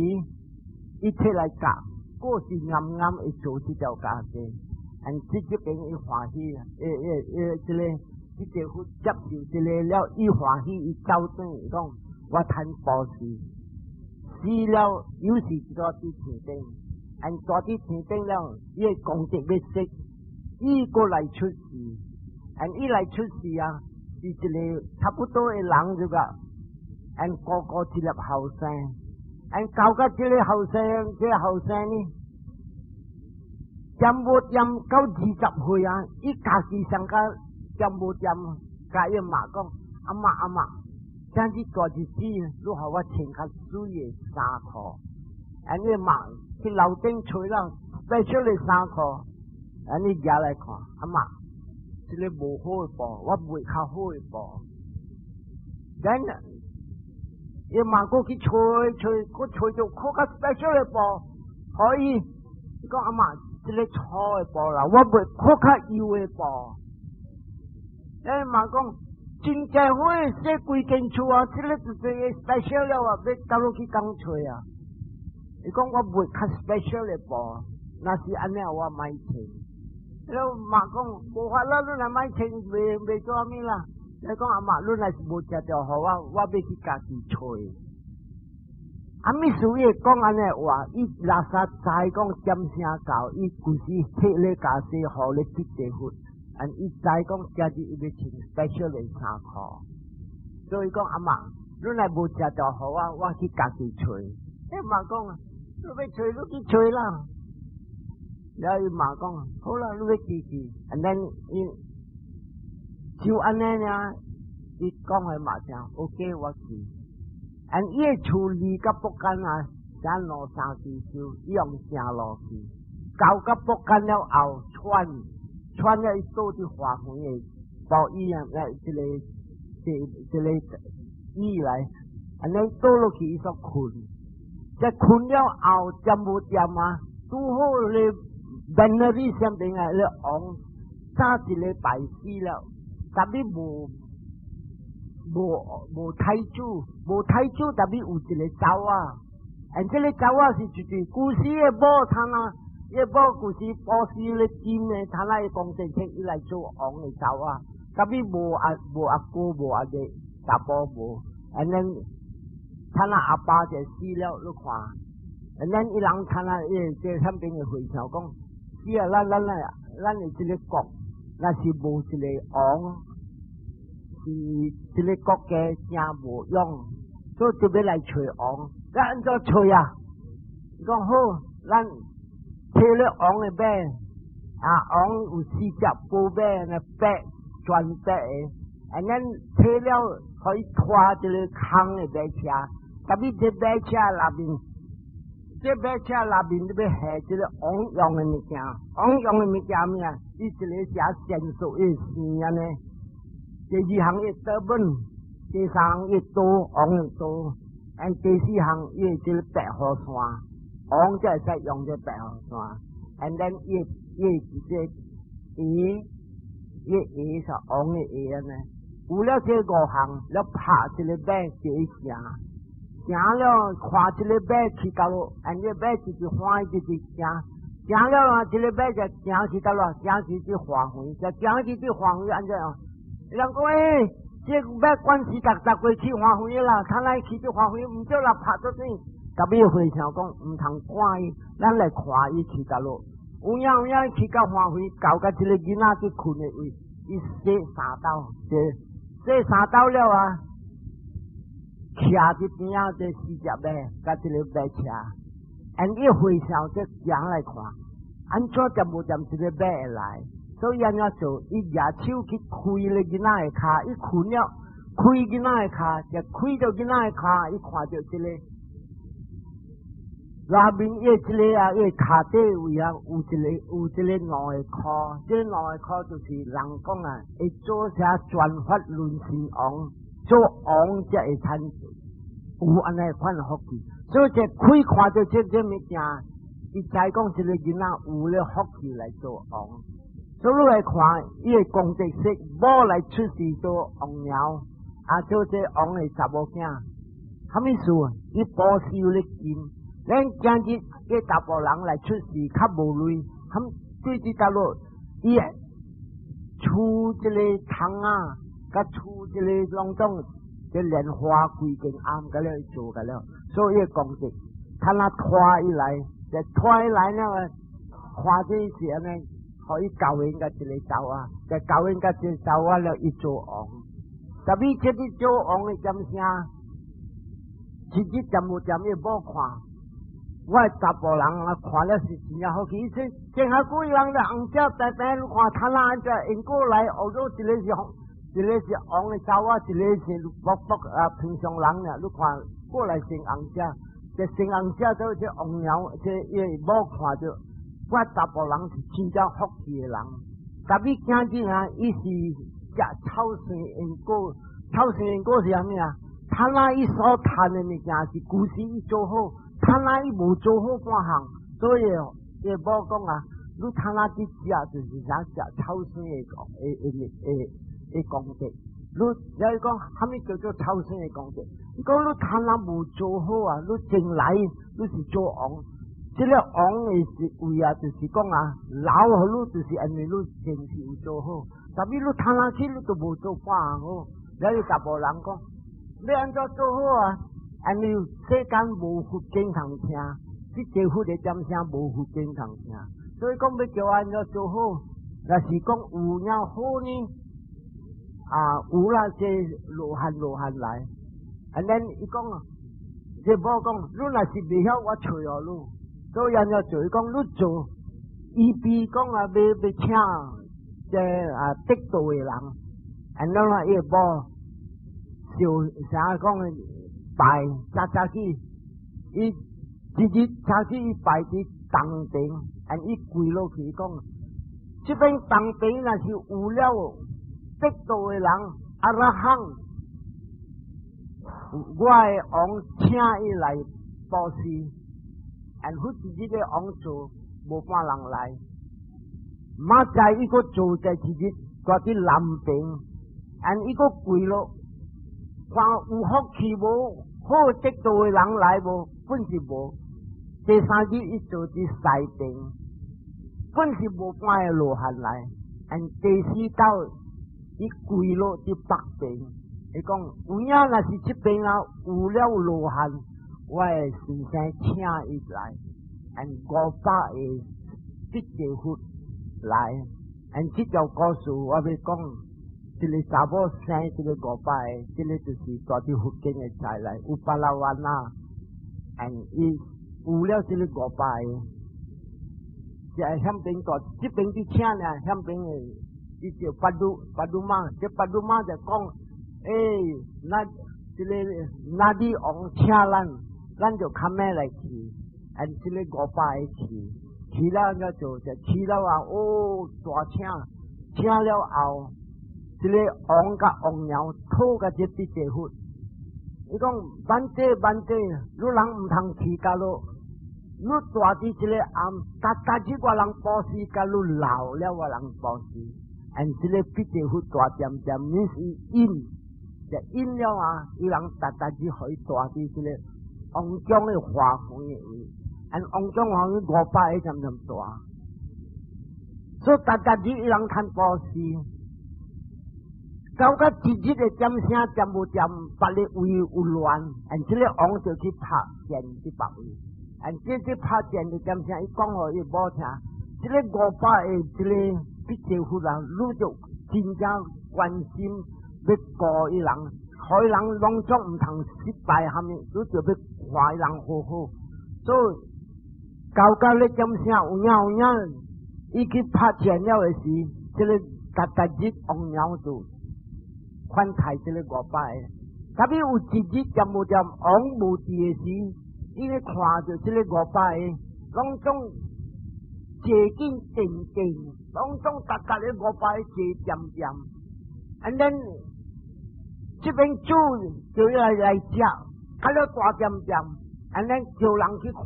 伊出來教，過是暗暗會做這條家己，啊，這這邊伊歡喜，欸欸欸，這個這個佛接受這個了，伊歡喜，伊走轉伊講，我趁布施，死了又是一個佇天頂，啊，住佇天頂了，伊的功德欲息。伊過來出世，按伊來出世啊，是一個差不多的人這個，按個個一粒後生，按搞到這個後生，這個後生呢，掂無掂到20歲啊，伊家己上較掂無掂，共伊媽講，阿媽阿媽，今日大日子，你予我穿較媠的衫褲，按伊媽去樓頂揣了，special 的衫褲。按呢舉來看，阿媽，這個無好的布，我買較好的布。咱伊媽閣去揣揣，閣揣著較 special 的布，予伊。伊講阿媽，這個粗的布啦，我買較幼的布。伊媽講，真濟好，這規間厝啊，這個就是 special 了啊，欲佗落去共揣啊？伊講我買較 special 的布，若是按呢，我莫穿。了媽講無法啦，你若莫穿，袂袂做啥物啦。你講阿媽，你若是無食著予我，我欲去家己揣。啊，物事伊會講按呢話，伊垃圾知講點聲到，伊規時摕咧家私予咧筆濟佛，啊，伊知講今日伊欲穿 special 的衫褲，所以講阿媽，你若無食著予我，我去家己揣。伊媽講，你欲揣你去揣啦。了伊媽講，好啦，你欲去去，and then 伊就按呢爾，伊講予媽聽，OK，我去。and 伊的厝離佮木間啊，才兩三支手，伊用行路去。到佮木間了後，喘喘了伊倒佇花園的包椅啊，來這個這這個椅來，按呢倒落去伊煞睏。這睏了後，掂無掂啊？拄好咧。Benari 上邊啊，咧王早一禮拜死了，特別無無無太子，無太子特別有一個查某仔，and 這個查某仔是就是古時的某他啊，伊某古時波斯咧金的，他那個宮殿伊來做王的查某仔，特別無阿無阿哥無阿弟，查埔無，and then 他那阿爸就死了，你看，and then 伊人他那伊這上邊的和尚講。是啊，咱咱咱咱的這個國，若是無一個王，是這個國家誠無用，所以就欲來揣王。咱按怎揣啊？伊講好，咱揣了王的馬，啊，王有四隻寶馬，那白全白的，啊，咱揣了可以拖這個空的馬車，特別這馬車內面。這馬車內面你欲下這個王用的物件，王用的物件物啊？伊一個寫線索伊線按呢。第二項伊刀本，第三項伊刀，王的刀，and 第四項伊這個白雨傘，王才會使用這白雨傘。and then 伊伊這鞋，伊鞋是王的鞋按呢。有了這五項，了拍這個馬就會行。行了，看這個馬去佗落，按這馬一直歡喜，一直行，行了啊，這個馬就行去佗落，行去這花園，就行去這花園按怎樣？人講欸，這個馬關係逐逐過去花園啦，他來去這花園，毋對啦，拍做啥？特別和尚講毋通趕伊，咱來看伊去佗落。有影有影去到花園，到甲這個囡仔佇睏的位，伊洗衫兜，洗衫兜了啊，徛佇邊仔這四隻馬，佮這個馬車，按伊和尚這行來看，按怎掂無掂這個馬會來，所以按怎做？伊舉手去開咧囡仔的跤，伊睏了，開囡仔的跤，就開著囡仔的跤，伊看著這個。內面伊這個啊，伊跤底位啊，有一個兩個箍，這兩個箍就是人講啊，會做啥轉法輪聖王，做王才會產有按呢款福氣。所以這開看著這物件，伊知講這個囡仔有了福氣來做王。所以你來看，伊的功德是某來出世做王鳥，啊做這王的查某囝，啥物事？伊布施有咧金。咱今日個查埔人來出世較無類，含對佇大陸，伊厝這個窗仔，佮厝這個攏總，這蓮花規間暗個了做個了，所以功德，他若拖伊來，就拖伊來了，看這是按呢，予伊交緣佮一個查某仔，就交緣佮一個查某仔了，伊做王。特別這個做王的點聲，一日掂無掂伊某看。我查埔人啊，看了是真正好奇。伊說，前下久人咧紅只白白，你看他那按怎因過來，學做一個是一個是王的查某，一個是卜卜啊平常人爾。你看過來生紅只，這生紅只做這王鳥，這伊某看著，我查埔人是真正福氣的人。特別今日啊，伊是食臭酸因果，臭酸因果是啥物啊？他那伊所趁的物件是舊時伊做好。他那伊無做好半項，所以伊某講啊，你他那佇食就是啥食臭酸的的的的的功德。你了伊講，啥物叫做臭酸的功德？伊講你他那無做好啊，你將來你是做王，這個王的是位啊，就是講啊，老予你就是因為你前世有做好，但是你他那去你都無做半項好，了伊查埔人講，欲按怎做好啊？因為世間無佛經通聽，這個佛的點聲無佛經通聽，所以講欲叫按怎做好，若是講有影好呢？啊，有啦，這羅漢羅漢來，and then 伊講啊，這某講，你若是袂曉，我揣予你，所以按怎做？伊講你做，伊比講啊，欲欲請這啊得道的人，and then 啊，伊某就啥講？拜早早起，伊一日早起伊拜佇東邊，and 伊跪落去講，這邊東邊若是有了得道的人，阿羅漢，我的王請伊來布施，and 佛一日的王做無半人來，明仔載伊閣做在一日，蹛佇南邊，and 伊閣跪落。看有福氣無？好得道的人來無？本是無。第三日伊做佇西邊，本是無半個羅漢來。and 第四晝伊跪落佇北邊，伊講有影若是這邊啊有了羅漢，我的先生請伊來，and 五百個必濟佛來，and 這條故事我欲講。這個查某生這個五百個，這個就是帶佇佛經的載來，有巴拉灣啊，and 伊有了這個五百個，就係向邊個，這邊去請呢，向邊的伊叫巴魯巴魯瑪，這巴魯瑪就講，欸，那這個那裡王請咱，咱就較慢來去，and 這個五百個去，去了怎做就去了啊，哦，大請，請了後。這個王佮王娘討共這筆濟佛，伊講萬濟萬濟，你人毋通去甲落，你蹛佇這個暗，逐逐日我人布施，共你老了我人布施，and 這個筆濟佛大漸漸，你是應，就應了啊！伊人逐逐日予伊蹛佇這個王宮的花園的位，and 王宮花園五百個漸漸大，所以逐逐日伊人趁布施。到甲一日的點聲點無點，別个位有亂，and 這個王就去拍箭佇別位，and 這這拍箭的點聲，伊講予伊某聽，這個500個這個比丘夫人，愈就真正關心欲顧伊人，予伊人攏總毋通失敗，蝦米，愈就欲看伊人好好，所以到甲咧點聲有影有影，伊去拍箭了的時，這個逐逐日王鳥就款待這個500個，特別有一日點無點王無佇的時，伊咧看著這個500個，攏總坐緊定定，攏總逐逐咧五百個坐恬恬，and then 這邊煮就要來來食，較了大恬恬，and then 叫人去看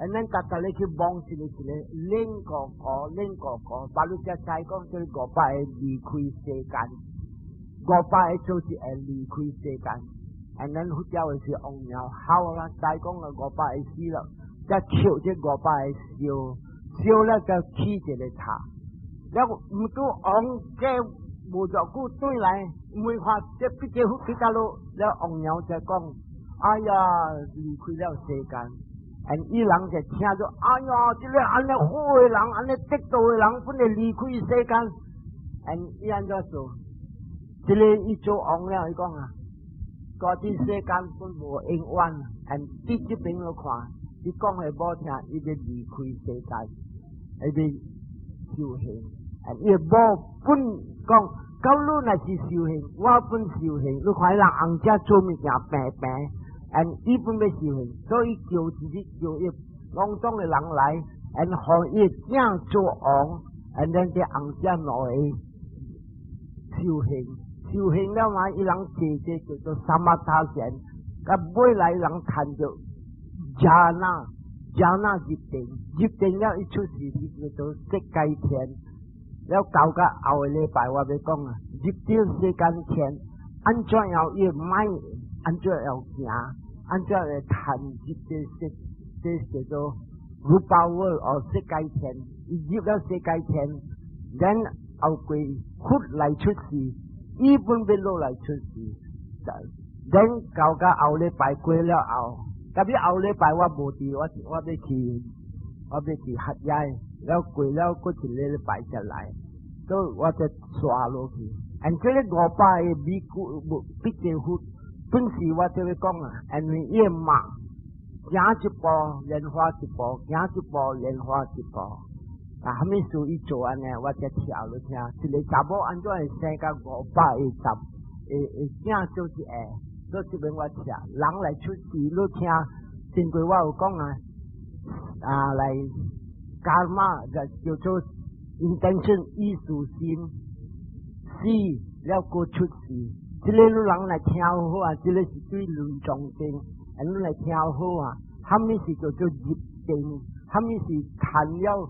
，and then 逐逐咧去望一個一個，恁個個恁個個，把你才知講這個五百個離開世間。500個做一個離開世間，and then 佛教的是王鳥好啦，知講啊五百個死了，才笑這五百個燒，燒了才起一個塔。了毋過王這無偌久轉來，問看這比這比較落，了王鳥才講：哎呀，離開了世間。and 伊人就聽著，哎呀，這個按呢好的人，按呢得道的人，本來離開世間，and 伊按怎做？這個伊做王了，伊講啊，嗰啲世間本無永遠，and 佇這邊來看，伊講予某聽，伊欲離開世間，伊欲修行，and 伊某本講，到你若是修行，我本修行，你看伊人紅遮做物件平平，and 伊本欲修行，所以叫自己叫伊攏總的人來，and 予伊囝做王，and then 這紅遮兩個修行。修行了嘛，伊人坐這叫做 samatha 禪，甲尾來人談著 jhana jhana 入定，入定了伊出世就叫做色界天。了到甲後個禮拜我欲講啊，入到色界天，按怎樣伊邁，按怎樣行，按怎會談入這色，這叫做 rupa world 哦色界天，伊入了色界天，然後過佛來出世。伊本欲落來出世，等到甲後禮拜過了後，特別後禮拜我無佇，我欲去合野，了過了閣一個禮拜才來，所以我才刷落去。and 這個500個比丘比丘佛，本是我就欲講啊，因為伊的目行一步，蓮花一步，行一步，蓮花一步。啊，蝦米事伊做按呢？我才聽落聽，一個查某按怎會生甲500個十，會會囝做一個，所以這邊我聽，人來出世，你聽，前過我有講啊，啊來 karma 就叫做 intention 意思心，死了閣出世，這個你人來聽好啊，這個是對論藏經，你來聽好啊，蝦米是叫做入定，蝦米是談了。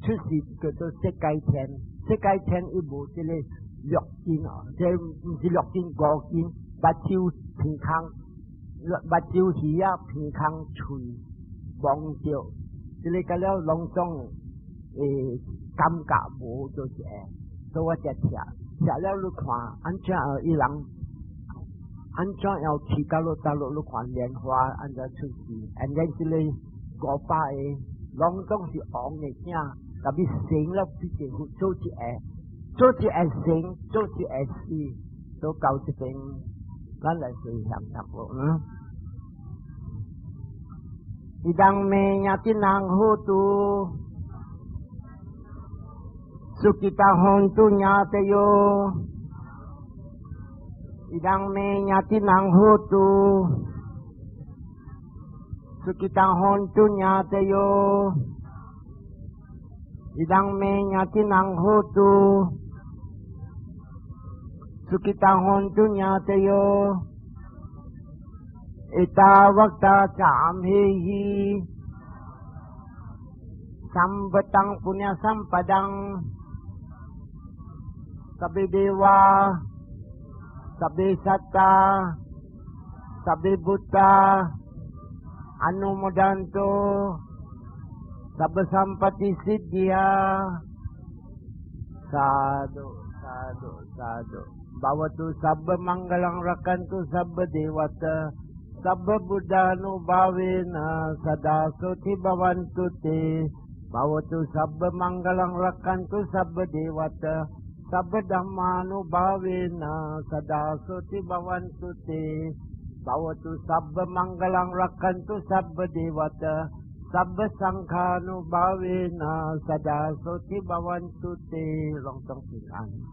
出世叫做色界天，色界天伊無這個六根哦，這毋是六根五根，目睭鼻空，目睭耳仔鼻空喙摸著，這個甲了攏總會感覺無就是，所以我才聽，聽了你看，按怎伊人，按怎樣去到落大陸你看蓮花按怎出世，and then 這個500個攏總是王的囝。特別生了比較做一個，做一個生，做一個死，都到這邊，咱來隨向差不多。嗯。Idaṃ me ñātinam hotu, sukhitā hontu ñātayo. Idaṃ me ñātinam hotu, sukhitā hontu ñātayo. Idaṃ me ñātinam hotu, sukhitā hontu ñātayo. Ettāvatā ca amhehi, sambhataṃ puññasampadaṃ, sabbe devā, sabbe sattā, sabbe bhūtā, anumodantu, sabba sampatti siddhiyā. Sadhu, sadhu, sadhu. භවතු සබ්බ මංගලං රක්ඛන්තු සබ්බ දේවතා සබ්බ බුද්ධානුභාවේන සදා සෝති භවන්තු තේ. භවතු සබ්බ මංගලං රක්ඛන්තු සබ්බ දේවතා සබ්බ ධම්මානුභාවේන සදා සෝති භවන්තු තේ. භවතු සබ්බ මංගලං රක්ඛන්තු සබ්බ දේවතා සබ්බ සංඝානුභාවේන සදා සෝති භවන්තු තේ. 攏總平安。